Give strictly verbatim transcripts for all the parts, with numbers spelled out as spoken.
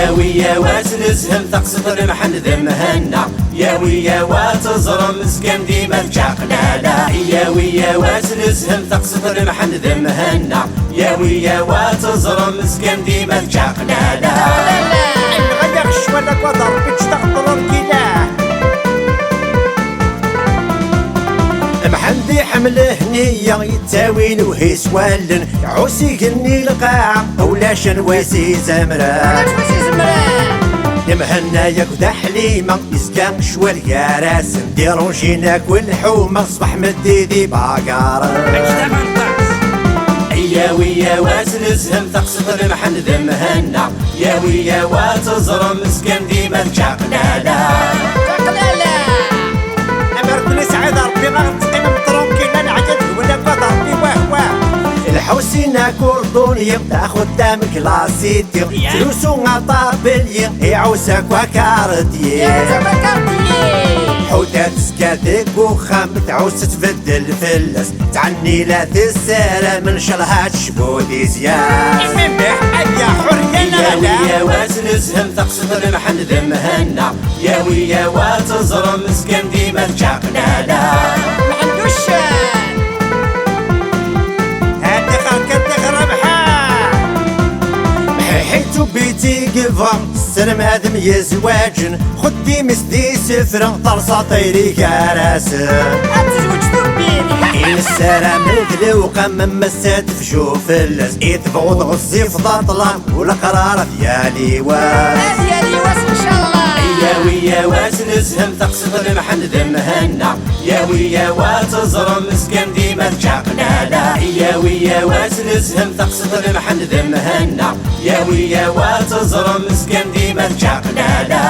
Yawi yawas nezhem taqsiṭ n Mḥend d Mhenna. Yawi yawas teẓrem zgan dima d čaqlala. Yawi yawas nezhem taqsiṭ n Mḥend d Mhenna. Yawi yawas teẓrem zgan dima d čaqlala. Nɣaya ccwal akked Rebbi ǧǧet-aɣ ṭṭrurkila. Mḥend iḥemmel Hniya, yettawi lewhi s wallen, iɛuss igenni lqaɛa, ulac anwa i s-izemren. Ulac anwa i s-izemren. Mhenna yakk d Ḥlima, yezga ccwal gar-asen, dirunjin akk lḥuma, ṣṣbeḥ meddi di bagaren. Yawi yawas nezhem taqsiṭ n Mḥend d Mhenna. Yawi yawas teẓrem zgan dima d čaqlala. Čaqlala. Amer kuni Sɛid Rebbi ad teqqimem tranquille, neɛya deg-wen akked Rebbi, wah, wah. Lḥusin akurduni, d axeddam klasiti, ya, ttrusu aṭabelyi, iɛuss akk akarṭyi. Iɛuss akk akarṭyi. Ḥuda tezga deg uxxam, tɛuss tbeddel fell-as, tɛenni la tessaram, ncallah ad tecbu di zyan. Imimbeḥ, aya ḥurriya neɣ ala? Yawi yawas nezhem taqsiṭ n Mḥend d Mhenna. Yawi yawas teẓrem zgan dima d čaqlala. Mḥend uccen. Ati xerka, ati xerabḥa. Mḥiḥi tubiti yebɣa, sselmadem yezwaǧen, xeddim-is di sefra, terṣa tayri gar-asen. Ad tezweǧ tubbit. I nessaram d lewqam, ma massa tefju fell-as, i tebɣuḍ ɣezzif d aṭlam, u leqrar ad yali wass. Ad yali wass, ncallah. Yawi yawas nezhem taqsiṭ n Mḥend d Mhenna. Yawi yawas teẓrem zgan dima d čaqlala. Yawi yawas nezhem taqsiṭ n Mḥend d Mhenna. Yawi yawas teẓrem zgan dima d čaqlala.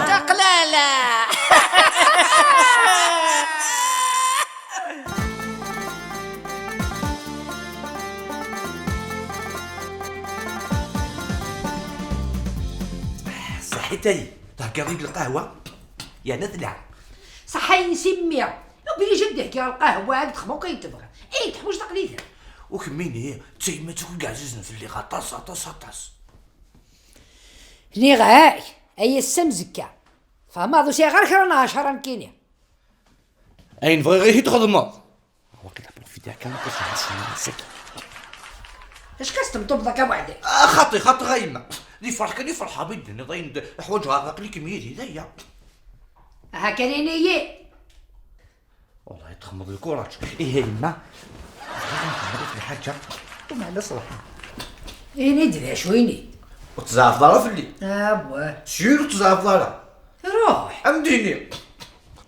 Čaqlala. Ṣaḥit-ayi, theggaḍ-iyi-d lqahwa, yerna telha. Ṣaḥḥa-ines i mmi. Obligé d-heggiɣ lqahwa, ad d-texmuq ayen tebɣa. Ayen teḥwaǧ d aqlidem. U kemmini, d tayemmat akk i yeɛzizen fell-i aṭas, aṭas, aṭas. Nniɣ-ak, ay ass amzekka. Tfehmeḍ, ur sɛiɣ ara kra n ɛecṛa nekkini. Ayen bɣiɣ ihi txedmeḍ. Waqila profiter kan aṭas n ssaki. Acu ka s-temṭubeḍ akka weḥd-k? Ah, xaṭi, xaṭi a yemma. D ifraḥ kan i ferḥeɣ mi d-tenniḍ ayen d-, ḥwaǧeɣ aql-ikem yid-i, d aya. Aha kan ini-yi. Wallahi txemmeḍ lkuraǧ. Ihi a yemma, bɣiɣ ad nxemmeḍ lḥaǧa. Umeɛna ṣṣelḥa. Ini-d d acu, ini-d. Ur tzeɛfeḍ ara fell-i. Awah. Sûr ur tzeɛfeḍ ara. Ruḥ. Am d-ini.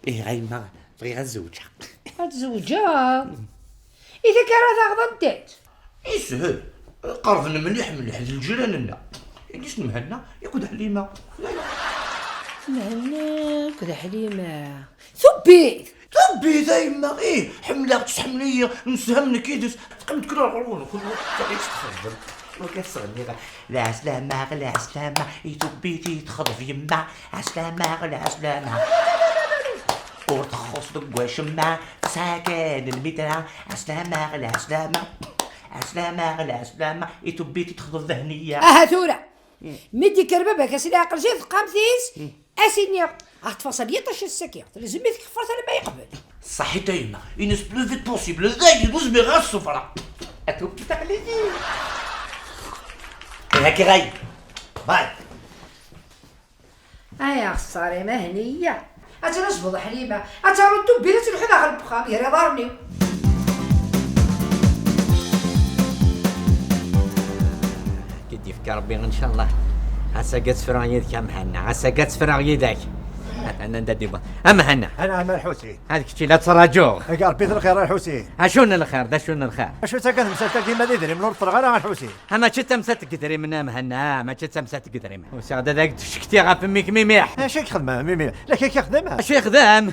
Ihi a yemma, bɣiɣ ad zewǧeɣ. Ad tzewǧeḍ? I takka ara taɣeḍ anda-tt? Ishel. Qerben mliḥ mliḥ d lǧiran-nneɣ. Ini-s n Mhenna akked Ḥlima. Mhenna akked Ḥlima. Tubbit! Tubbit a yemma, ih, ḥemmleɣ-tt, tḥemmel-iyi, nemseham nekk yid-s, teqqim-d kul ar ɣur-wen, kul waḥed taɣ-itt txeddem. Wagi ad s-ɣenniɣ, lɛeslama, lɛeslama, i tubbit i texḍeb yemma, ɛeslama, lɛeslama. Ur txuṣ deg wacemma, tesɛa kan lmitra, ɛeslama, lɛeslama, ɛeslama, lɛeslama, i tubbit i texḍeb d Hniya. Aha tura! Mi d-ikker baba-k a s-leɛqel si texxamt-is, a s-iniɣ, ah, tfaṣal yiṭac ass-agi, telzem-it keffart alamma yeqbel. Ṣaḥit a yemma, ini-s plus vite possible, dayen ur zmireɣ ad ṣṣufreɣ. Ad tukkit aql-iyi. Ihi akka ɣay. Bye. Ay axeṣṣar-im a Hniya. Ad tresbeḍ Ḥlima, ad taruḍ tubbit, ad telḥuḍ ɣer wexxam gar iḍarren-iw. Ki d-yefka Rebbi, ncallah. Ass-agi ad ttefreɣ yid-k a Mhenna, ass-agi ad ttefreɣ yid-k. Atan anda d-yewweḍ. A Mhenna. Anɛam a Lḥusin. Ad kečč i la ttṛaǧuɣ. Ag Rebbi d lxir a Lḥusin. Acu n lxir, d acu n lxir? Acu d taga temsalt-agi ma d idrimen ur ffreɣ ara a Lḥusin? Ha, mačči d tamsalt n yidrimen a Mhenna, ha, mačči d tamsalt n yidrimen. Usiɣ-d ad ak-d-ccektiɣ ɣef mmi-k Mimiḥ. Acu i yexdem Mimiḥ? La k-ixdem? Acu yexdem?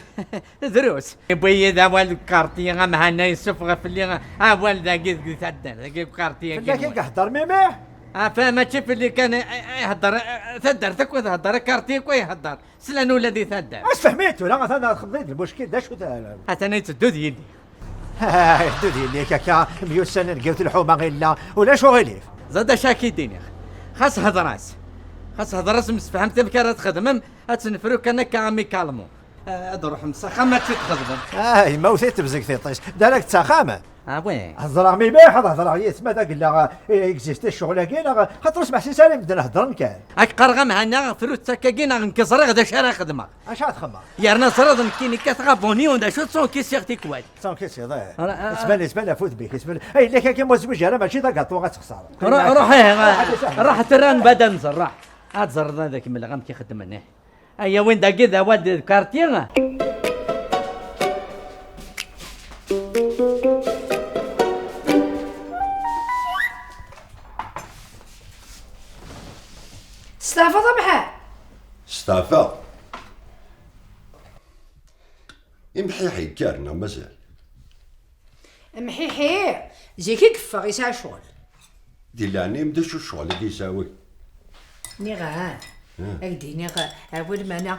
Drus. Yewwi-yi-d awal deg ukarti, a Mhenna yessufeɣ fell-i awal dagi deg taddart, dagi deg ukarti-agi. Fell-ak i ihedder Mimiḥ? Afa, mačči fell-i kan i, i, ihedder, taddart akk ihedder, akarti akk ihedder. Slan ula di taddart. Asfehmi tura, atan txedmeḍ-d lmuckil, d acu-t? Atan yetteddu d yelli. Yetteddu d yelli-k akka, myussanen deg yiwet lḥuma illa, ulac uɣilif. Ẓad acu ara k-id-iniɣ. Xas hder-as. Xas hḍer-as, msefhamet amek ara txedmem, ad tt-nefru kan akka amicalement. Ad ruḥem s axxam ad tt-id-xedmem. Ah, yemma-w tebzeg tiṭ-is. Direct s axxam. Ah, oui. Heḍreɣ mi bih, ad heḍreɣ yid-s, ma d agella, eh, existe ccɣel-agi, neɣ xaṭer ur smeḥsis ara i medden heddren kan. Ad k-qqareɣ a Mhenni, fru-tt akkagi, neɣ nekk ẓriɣ d acu ara xedmeɣ. Acu ad xedmeɣ? Yerna ẓriɣ nekkini kkateɣ abuni, d acu d son kisiɣ tikwal. Son kisiɣ, eh. Ara, ara. Isban, isban afud bik, isban. Ay, yella kaki ma zwiǧ ara, mačči d agaṭu ad texṣareḍ. Ruḥ, ruḥ, eh, ruḥ, ruḥ, terra nbada nẓer, ruḥ. Ad ẓreḍ ad ak-mleɣ amek i xeddmen, eh. Ay, awin dagi d awal d quartier. Testeɛfaḍ a Mḥa? Steɛfaɣ. Imḥiḥi yekker neɣ mazal? Imḥiḥi zik i yeffeɣ, yesɛa ccɣel. Di leɛnaya-m, d acu ccɣel i d-yesɛa wagi? Nniɣ-ah, ah, ak-d-iniɣ awal, meɛna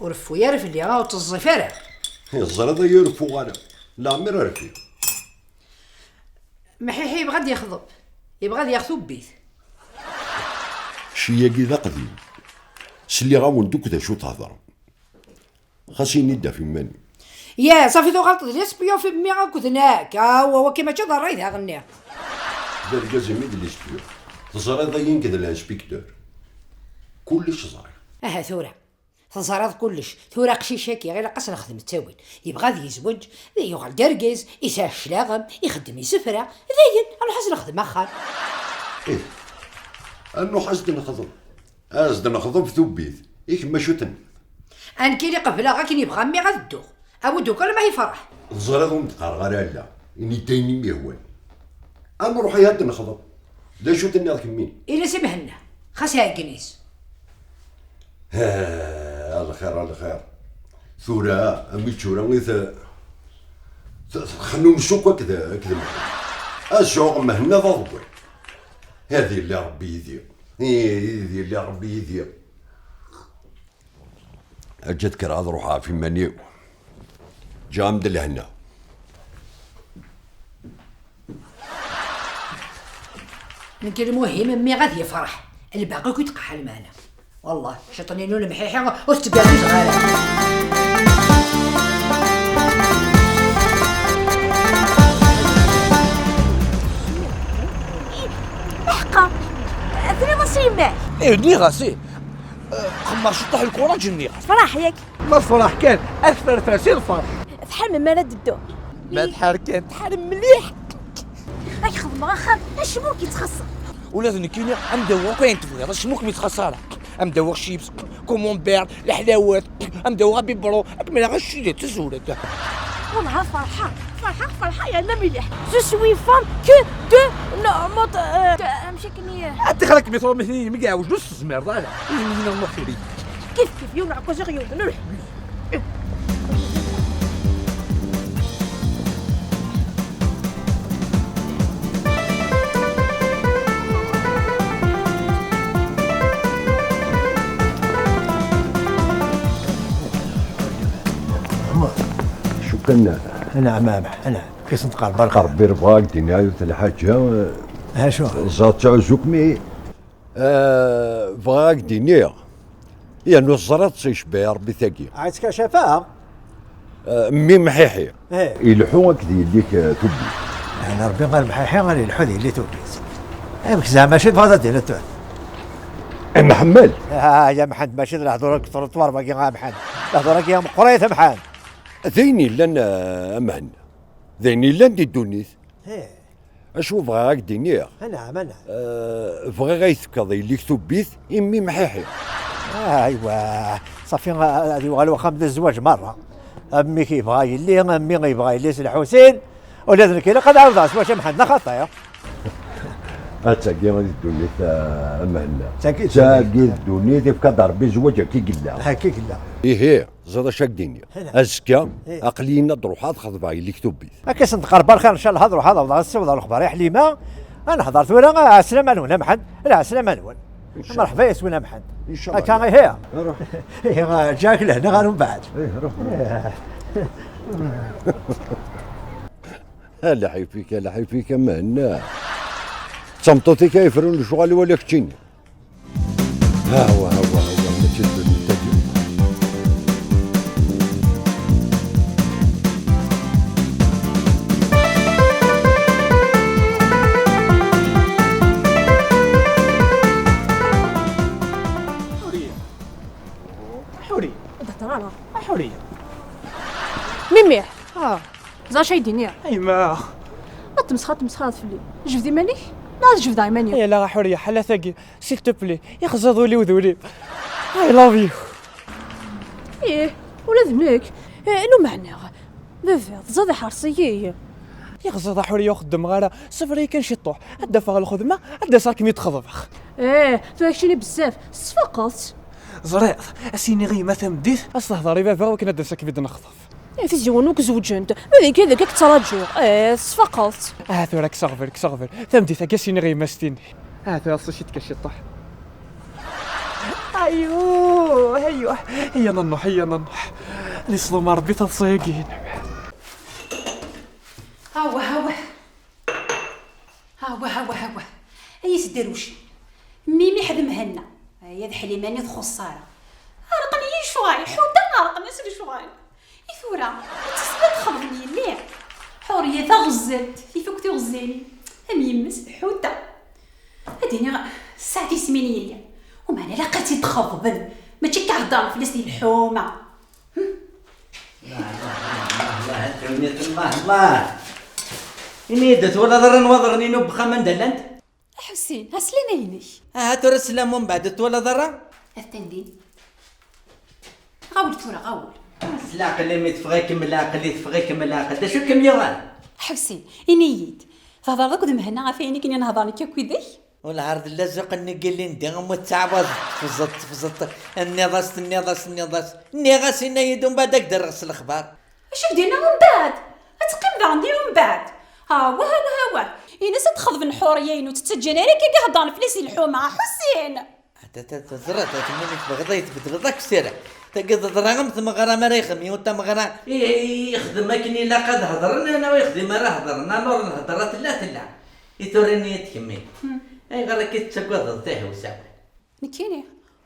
ur reffu ara fell-i, ur tteẓẓif ara. Teẓriḍ ay ur reffuɣ ara, leɛmer rfiɣ. Mḥiḥi yebɣa ad yexḍeb, yebɣa ad yaɣ tubbit. Cci-agi d aqdim. Sliɣ-awen-d akk d acu thedrem. Xas ini-d ɣef iman-im. Ya, safi tuɣaleḍ d l'espion fi mmi akked nekk. Aw, aw, akka mačči d ṛṛay daɣen-nni. D argaz-im i d l'espion. Teẓriḍ ay nekk d l'inspecteur. Kullec ẓriɣ. Aha tura. Teẓriḍ kullec. Tura aqcic-agi ilaq ad s-nexdem ttawil. Yebɣa ad yezweǧ, yuɣal d argaz, yesɛa cclaɣem, ixeddem isefra. Dayen, ad nruḥ ad s-nexdem axxam. Ih. Ad nruḥ ad s-d-nexdem. Ad s-d-nexḍeb tubbit, i kemm acu tenniḍ? A nekkini qebleɣ akken yebɣa mmi ad dduɣ. Awi-d ukan ma yefreḥ. Teẓriḍ ur m-d-qqareɣ ara ala, ini-d ayen i m-yehwan. Ad nruḥ ihi ad d-nexḍeb. D acu tenniḍ kemmi? Ini-as i Mhenna, xas iɛeggen-is. Ha, a lxir, a lxir. Tura, am iččura i t-, t-, texnunec akk akked, akked Mhenna. Ad sɛuɣ Mhenna d aḍewwal. Ad yili Ṛebbi yid-i. Ih, ad yili Ṛebbi yid-i. Eǧǧ ad kkreɣ ad ruḥeɣ ɣef iman-iw. Ǧǧiɣ-am-d lehna. Nekk lmuhim mmi ad yefreḥ. Lbaqi akk yetqeḥḥa lmeɛna. Wallah, ciṭ-nni n ulemḥiḥi ur tettgerrizeɣ ara. Iḥqa, tenniḍ-as i yemma-k? Ih, nniɣ-as, ih. Xemmer ciṭṭaḥ lkuraǧ, nniɣ. Tefreḥ, yak? Ma tefreḥ kan, ad tferfer si lferḥ. Tḥar melmi ara d-teddu? Ma tḥar kan, tḥar mliḥ. Ad k-xedmeɣ axxam, acemma ur k-yettxaṣṣa. Ula d nekkini, am d awa akk ayen tebɣiḍ, acemma ur kem-yettxaṣṣa ara. Am d awa chips, camembert, leḥlawat, am d awa biberon, ad k-mleɣ acci d tazewrat. Wellah, ferḥeɣ, ferḥeɣ, ferḥeɣ yerna mliḥ. Je suis fan que de no-, mot-, euh, de, amek akken i- Ad tixer akken mi tṛumitin-inem i iɛewjen, ur s-tezmireḍ ara. Ini-yi-na muḥ tura. Kif kif, yiwen uɛekkaz i ɣ-yewwten, ruḥ. Acu kan? Anɛam, anɛam, anɛam. Kis n tqerbar. Ṛebbi rebɣa ak-d-iniɣ yiwet lḥaǧa. Acu? Ẓer ttɛuzuk mi Eh, bɣiɣ ad k-d-iniɣ, yernu teẓriḍ-tt icebbeḥ Ṛebbi tagi. Ɛad tkacafeɣ? Eh, mmi Mḥiḥi. Eh. Ileḥḥu akked yelli-k, eh, Tubbit. Ɛni Ṛebbi ɣer Mḥiḥi ara ileḥḥu d yelli Tubbit? Amek zeɛma, acu tebɣiḍ ad d-tiniḍ tura? Eh, Mḥemmed. Ah, ya Mḥend, mačči d lehdur n ṭṭuṛṭwar wagi, a Mḥend. Lehdur-agi meqqrit, a Mḥend. D ayen yellan, eh, a Mhenna. D ayen yellan di ddunit. Eh. Acu bɣiɣ ad k-d-iniɣ? Anɛam, anɛam. Eh, bɣiɣ ad yi-tefkeḍ yelli-k Tubbit i mmi Mḥiḥi. Aywa, ṣafi, a-, ad yuɣal wexxam d zzwaǧ merra. A mmi-k yebɣa yelli, a mmi yebɣa yelli-s Lḥusin. Ula d nekk ilaq ad ɛawdeɣ s wacu Mḥend, neɣ xaṭi? Attagi i d ddunit, a, a Mhenna. Tagi d ddunit. Tagi d ddunit, ifka-d Ṛebbi zzwaǧ akka i yella. Akka i yella. Ihi. Ẓer acu ak-d-iniɣ. Hna. Azekka, eh, aql-iyi ad d-ruḥeɣ ad xeḍbeɣ yelli-k Tubbit. Akka s-nqerbar xir, ncallah ad ruḥeɣ ad awḍeɣ ad siwḍeɣ lexbar i Ḥlima. Ad nehḍer tura, ɛeslama-nwen a Mḥend, ɛeslama-nwen. Ncallah. Merḥba yes-wen a Mḥend. Ncallah. Akka ihi. Ruḥ. Ihi, ǧǧiɣ-ak lehna ɣer umbeɛd. Eh, ruḥ. A lḥif-ik, a lḥif-ik a Mhenna. D tameṭṭut-ik ay yefrun lecɣal wala keččini. Hawa, hawa, hawa, mačči d ddunit-agi. Ḥuriya. Ḥuriya. Ur d-hedder ara. Ḥuriya. Mimi. Ah. Ẓer acu ay d-iniɣ. Ayma. Ma tmesxer, tmesxer fell-i. Jbed iman-ik, neɣ ad jebdeɣ iman-iw. Yala a Ḥuriya, ḥala tagi. S'il te plaît, ixẓiḍ ul-iw d ul-im. I love you. Ih, ula d nekk. Eh, anu meɛna? Baba, teẓẓaḍ iḥerṣ-iyi. Ixẓiḍ a Ḥuriya, ur xeddmeɣ ara. Ṣebber-iyi kan ciṭṭuḥ. Ad d-afeɣ lxedma, ad d-aseɣ ad kem-id-xeḍbeɣ. Eh, tura keččini bezzaf. Tesfaqeḍ-tt. Ẓriɣ, ad s-iniɣ i yemma tameddit. Ad s-tehḍer i baba wakken ad d-aseɣ ad kem-id-nexḍeb. Eh, tiziwin ur k-zewǧent. Ma d nekk ad k-ttṛaǧuɣ. Eh, tesfaqeḍ-tt. Ah, tura kkes aɣbel, kkes aɣbel. Tameddit-agi ad s-iniɣ i yemma-s-tini. Ah, tura ṣṣici-d kan ciṭṭuḥ. Ayuh, ayuh. Iyya ad nruḥ, iyya ad nruḥ. Ad iṣḍum Ṛebbi taḍsa-agi-inem. Awah, awah. Awah, awah, awah. Ay isderwcen. Mimiḥ d Mhenna. Ay, ad Ḥlima-nni txuṣṣ ara. Ɛerqen-iyi lecɣal. Ḥuta ɛerqen-as lecɣal. I tura, ad tesla ad xeḍben yelli. Ḥuriya taɣezzalt, tif akk tiɣezzanin. Am yemma-s d Ḥuta. Ad iniɣ, ssaɛt ismin yelli. Umeɛna ilaq ad tt-id-xeḍben. Mačči akka heddren fell-as di lḥuma. Hmm? Allah, Allah, Allah, Allah, Allah. Ini-yi-d, ur twalaḍ ara nnwaḍer-nni n wexxam anda llant? A Ḥusin, ha slan-inek. Aha, tura sslam umbeɛd, ur twalaḍ ara? Atan din. Ɣawel tura, ɣawel. S leɛqel imi teffeɣ-ikem leɛqel, i teffeɣ-ikem leɛqel. D acu kem-yuɣen? A Ḥusin, ini-yi-d. Thedreḍ akked Mhenna ɣef wayen akken i nehder nekk akked-k? Welɛar d llazuq-nni n yilindi, umi tettɛawazeḍ tefẓeḍ, tefẓeḍ, tenniḍ-as, tenniḍ-as, tenniḍ-as. Nniɣ-as, inna-yi-d, umbeɛd ad k-d-rreɣ s lexbar. Acu k-d-yenna umbeɛd? Ad teqqim daɣen din umbeɛd? Awah, awah, awah. Ini-as ad xeḍben Ḥuriya-inu, ur tt-ttaǧǧan ara akka i heddren fell-as di lḥuma, a Ḥusin! Ata, ata, teẓriḍ, a tmini tebɣiḍ ad yi-tbeddleḍ akk tira. Tagi teḍra am tmeɣra mi ara yexdem yiwen tameɣra. I, i, ixdem akken ilaq ad hedren, neɣ ixdem ara hedren, alors lhedra tella, tella. I tura ini-yi-d kemmi. Hmm. Ayɣer akka i tettagadeḍ tihawsa? Nekkini?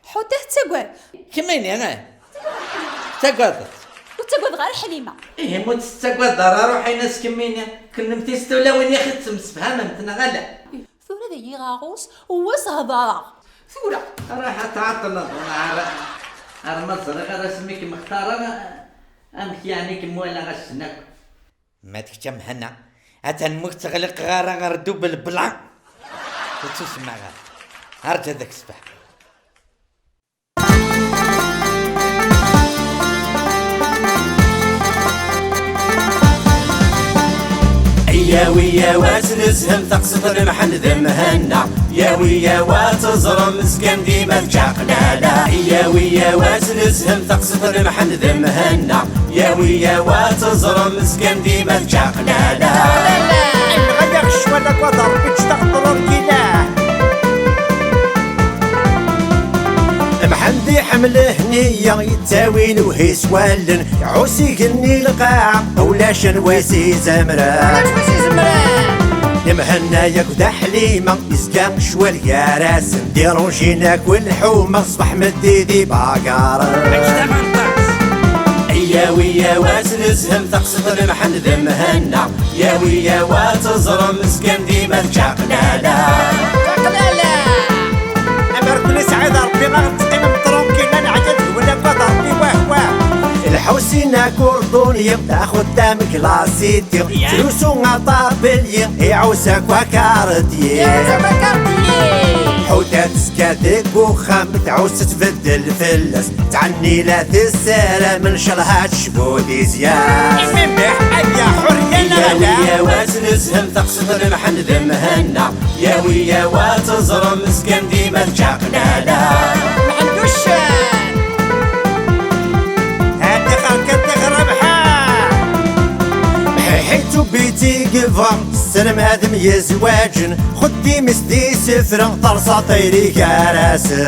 Ḥuta tettagad. Kemmini, eh? Tettagadeḍ. Ur ttagadeɣ ara Ḥlima. Ihi, ma ur tettagadeḍ ara, ruḥ in-as kemmini. Kennemti s tulawin yaxi tettemsefhamemt, neɣ ala? Ih, tura d yiɣaɣus, u wass hedreɣ. Tura. Ruḥ ad tɛeṭṭleḍ, ar, ar ma ẓriɣ ara asmi kem-xtareɣ, amek yeɛni kem-walaɣ ass-n akk? Ma d kečč a Mhenna, atan ma ur k-ttɣliqeɣ ara ar dubel bla. Ur ttusemmaɣ ara. Arǧu ad ak-sbeḥ. Yyaw, yyaw, ad nezhem taqsiṭ n Mḥend d Mhenna. Yyaw, yyaw, ad teẓrem zgan dima d čaqlala. Yyaw, yyaw, ad nezhem taqsiṭ n Mḥend d Mhenna. Yyaw, yyaw, ad teẓrem zgan dima d čaqlala. Nɣaya ccwal akked Ṛebbi, ǧǧet-aɣ ṭrurkila. Mḥend iḥemmel Hniya, yettawi lewhi s wallen, iɛuss igenni lqaɛa, ulac anwa i s-izemren. Mhenna yakk d Ḥlima, yezga ccwal gar-asen, dirunjin akk lḥuma, ṣṣbeḥ meddi di bagaren. Yyaw, yyaw, ad nezhem taqsiṭ n Mḥend d Mhenna. Yyaw, yyaw, ad teẓrem zgan dima d čaqlala. Čaqlala! Amer ken-isɛid Ṛebbi, ad teqqimem tranquille, ad neɛya deg-wen akked Ṛebbi, wah, wah. Lḥusin akurduni, taxutam klasiti, trusu aṭabelyi, iɛuss akk akarṭyi. Iɛuss akk akarṭyi. Ḥuta tezga deg uxxam, tɛuss tbeddel fell-as. Tɛenni la tessaram, ncallah ad tecbu di zya. Imimbeḥ, aya Ḥuriya neɣ ala? Yyaw, yyaw, ad nezhem taqsiṭ n Mḥend d Mhenna. Yyaw, yyaw, ad teẓrem zgan dima d čaqlala. Mḥend uccen. Hadi xerka tixrabḥa. Ḥiḥi tubiti yebɣa. Sselmadem yezwaǧen, xeddim-is d isefra, terṣa tayri gar-asen.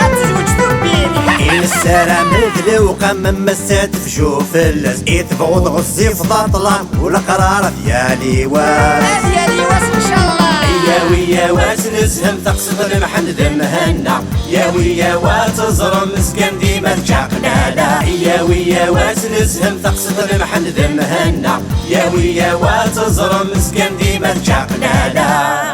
Ad tezweǧ tubbit. I nessaram d lewqam, ma s-, ad tefju fell-as. I tebɣuḍ ɣezzif d aṭlam, u leqrar ad yali wass. Ad yali wass, ncallah. Yyaw, yyaw, ad Nezhem taqsiṭ n Mḥend d Mhenna, yawi yawa teẓrem zgan dima d čaqlala. Yawi yawa nezhem taqsiṭ n Mḥend d Mhenna, yawi yawa teẓrem zgan dima d čaqlala.